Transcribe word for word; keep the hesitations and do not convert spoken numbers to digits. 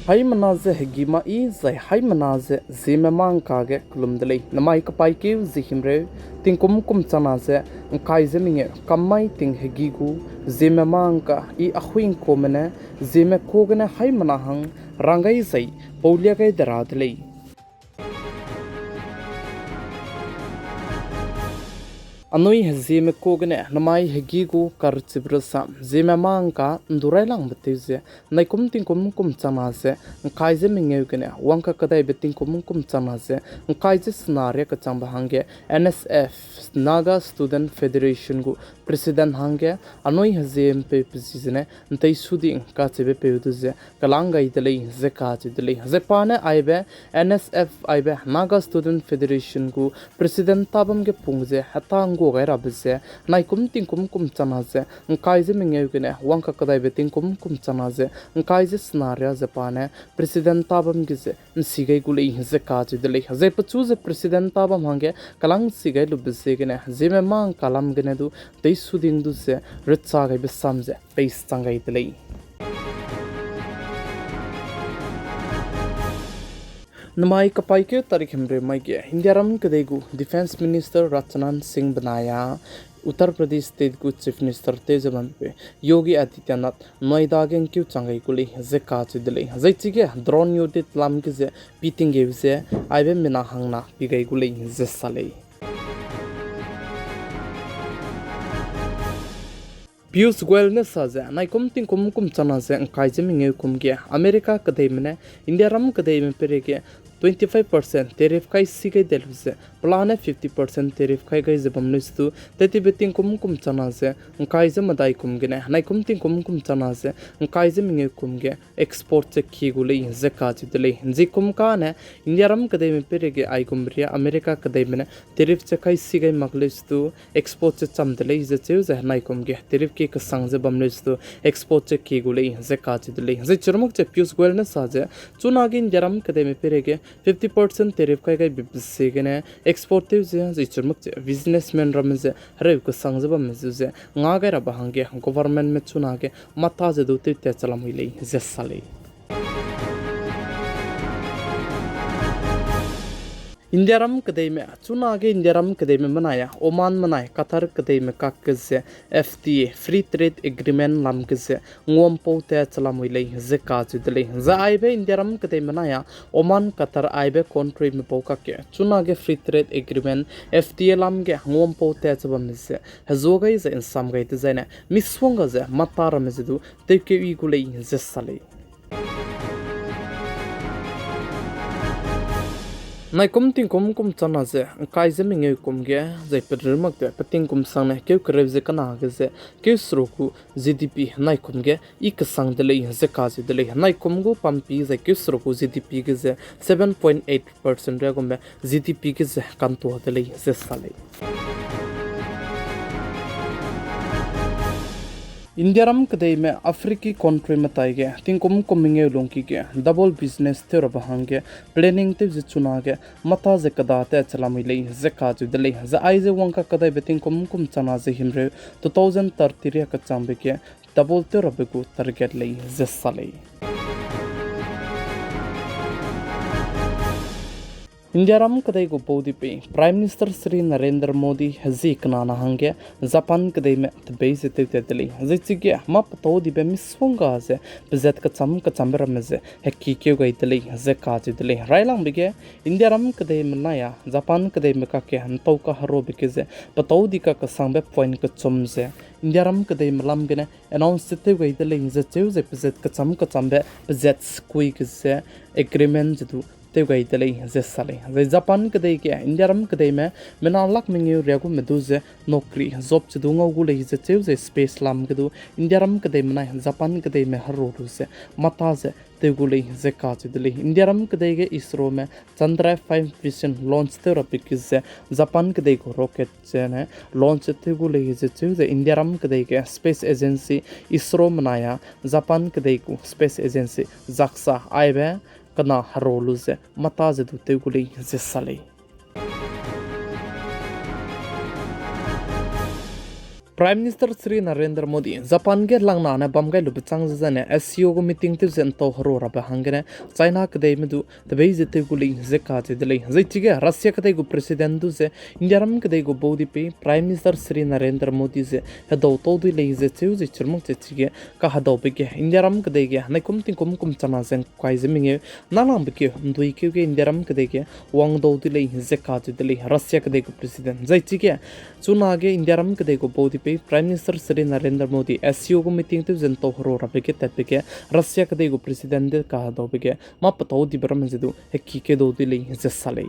Haimena ze hegî ma i zai haimena ze Zeme mâ ngka ge kelum de lei. Namai kapaîkeu ze himreu, tingkum kum changna ze ngkai ze mengeu, kam mai ting hegî gu Zeme mâ ngka i Ahuibe Ngkuame ne Zeme ka gene haimena hang rang gai zai paulia gai de ra de lei. Anui Zeme ka gene namai hegî gu karchibe rasam Zeme mâ ngka ndu railangbe tew ze, naikum tingkum kum changna ze ngkai ze mengeu gene wangkakedaibe tingkum kum changna ze ngkai ze sena riakechangbe hangge N S F, Naga Student Federation gu president hangge anui Zeme peu pe zi zene nteisuding kacheube peu du ze kelang gai de lei ze kacheu de lei. Zai pa ne aibe N S F aibe Naga Student Federation gu president tabam ge pung ze heta ngua gai rabe ze, naikum tingkum kum changna ze ngkai ze mengeu gene wangkakedaibe tingkum kum changna ze ngkai ze sena ria ze pa ne president tabam ge ze nsi gai gu lei ze kacheu de lei. Zai pechu ze president tabam hangge kelang nsi gai lube ziegene Zeme mâ ngka lam gene du teisuding du ze recha gaibe sam ze peisang gai de lei. Namai kapaîkeu tarik himreu mai ge Indiaram kedei gu Defence Minister Rajnath Singh benai a Uttar Pradesh State gu Chief Minister tew ze bambe Yogi Adityanath Noida ge ngkeu chang gai gu lei ze kacheu de lei. Zai chige drone audit lam ge ze pi tinggeu ze aibe mina hangna pi gai gu lei ze sa lei. Piyush Goyal ne sa ze, naikum tingkum kum changna ze ngkai ze mengeu kum ge America kedeime ne Indiaram kedeime peireige twenty-five percent tariff kai si gai de lu ze, pelane fifty percent tariff kai gai ze bam lei situ, tettibe tingkum kum changna ze ngkai ze medai kum gene naikum tingkum kum changna ze ngkai ze mengeu kum ge export ze kie gu lei ze kacheu de lei. Nzikum kane Indiaram kedeime peireige aigum ria America kedeime ne tariff ze kai si gai mak lei situ, export ze cham de lei ze cheu ze naikum ge tariff kie kesang ze bam lei situ, export ze kie gu lei ze kacheu de lei. Zai chirmak ze Piyush Goyal ne sa ze, chunage Indiaram kedeime peireige fifty percent tariff kai gaibe ziegene export tew ze, zai chirmak ze businessman ramme ze hereu kesang ze bamme zu ze nga gai rabe hangge governmentme chunage mata ze du tewtat che lamui lei ze sa lei. Indiaram kedeime, chunage Indiaram kedeime menai a Oman menai Qatar kedeime kak ge ze F T A, Free Trade Agreement lam ge ze nguampau tat che lamui lei ze kacheu de lei. Zai aibe Indiaram kedeime menai a Oman, Qatar aibe countryme pau kakge chunage Free Trade Agreement, F T A lam ge nguampau tat che bamme ze hezua gai ze nsam gai dezaine misongga ze mata ramme ze du tewkeu i gu lei ze sa lei. Naikum tingkum kum changna ze ngkai ze mengeu kum ge, zai pedrimakte pe tingkum sangne keu kereu ze kena ge ze keu seruk gu G D P naikum ge i kesang de lei ze kacheu de lei. Naikum gu pampi zai keu seruk gu G D P ge ze seven point eight percent ria gumme G D P ge ze kantua de lei ze sa lei. Indiaram kedeime Africa countryme taige tingkum kum mengeu lungki ge double business tew rabe hangge planning tew ze chunage mata ze keda tat che lamui lei ze kacheu de lei. Zai aize wangkakedaibe tingkum kum changna ze himreu two thousand thirty ria kechangbe ge double tew rabe gu target lei ze sa lei. Indiaram kedei gu baudi pei Prime Minister Shri Narendra Modi hezi kenana hangge Japan kedeime tebei ze tewtat de lei. Zai chige mâ petau dibe misongga ze pezat kecham kechambe ramme ze hekikeu gai de lei ze kacheu de lei. Railangbe ge Indiaram kedeime nai a Japan kedeime kakge ntau kaherobe ge ze petau di kakesangbe point kechum ze Indiaram kedeime lam gene announce ze tew gai de lei ze cheu ze pezat kecham kechambe pezat sekui ge ze agreement ze du tew gai de lei ze sa lei. Zai Japan kedei ge Indiaram kedeime mina lak mengeu ria gume du ze nokri job ze du ngau gu lei ze cheu ze space lam ge du Indiaram kedeime nai Japan kedeime hero lu ze mata ze tew gu lei ze kacheu de lei. Indiaram kedei ge ISROme Chandra five mission launch tew rabe ge ze Japan kedei gu rocket zene launch tew gu lei ze cheu ze Indiaram kedei ge Space Agency ISROme nai a Japan kedei gu Space Agency JAXA aibe kena hero lu ze mata ze du tew gu lei ze sa lei. Prime Minister Shri Narendra Modi Japan ge langna ne bam gai lube chang ze zane S C O gu meeting tew ze ntau hero rabe hanggene China kedeime du tebei ze tew gu lei ze kacheu de lei. Zai chige Russia kedei gu President du ze Indiaram kedei gu baudi pei Prime Minister Shri Narendra Modi ze hedau tau dui lei ze cheu ze chirmak che chige kahedaube ge Indiaram kedei ge naikum tingkum kum chana ze ngkai ze mengeu nalangbe keu ndui keu ge Indiaram kedei ge wangdau dui lei ze kacheu de lei Russia kedei gu President. Zai chige chunage Indiaram kedei gu baudi pei Prime Minister Shri Narendra Modi S C O gu meeting tew ze ntau hero rabe ge tatbe ge Russia kedei gu President de kahedaube ge mâ petau dibe ramme ze du heki kedau dui lei ze sa lei.